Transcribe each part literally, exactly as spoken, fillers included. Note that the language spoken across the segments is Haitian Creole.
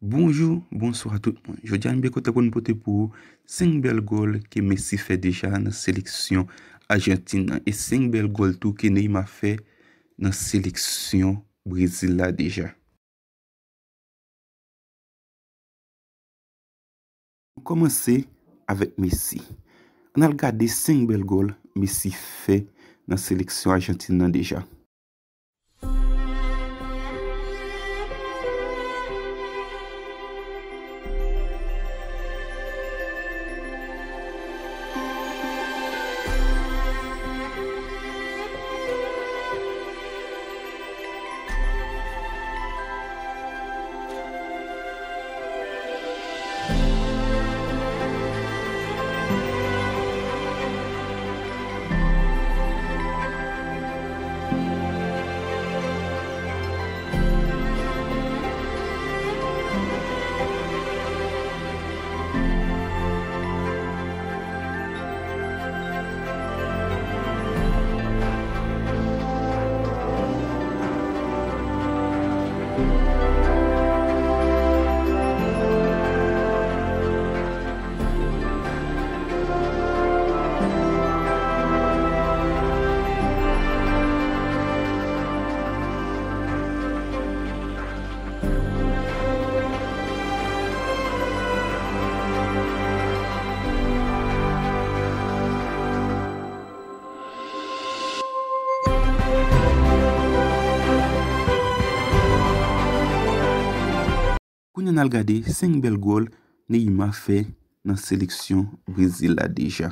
Bonjou, bonswa tout moun. Jodi a, nou byen kontan pou nou pote pou ou senk bèl gòl ke Messi fè deja nan seleksyon Ajantin nan e senk bèl gòl tou ke Neymar fè nan seleksyon Brezil la deja. Nou kòmanse avèk Messi. Ann al gade senk bèl gòl Messi fè nan seleksyon Ajantin nan deja. Kounye a n al gade senk bèl gòl Neymar fè nan seleksyon Brezil la deja.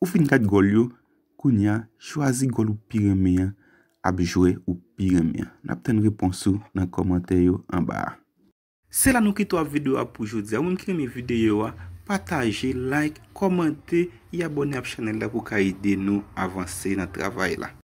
Ou fin gad gòl yo, kounye a, chwazi gòl ou pi renmen an ap jwè ou pi renmen an. N ap tann repons ou nan kòmantè yo anba a. Se la nou kite w ak videyo a pou jodi a. Ou menm ki renmen videyo a, pataje, like, kòmante e abòne ak chanèl la pou w ka ede nou avanse nan travay la.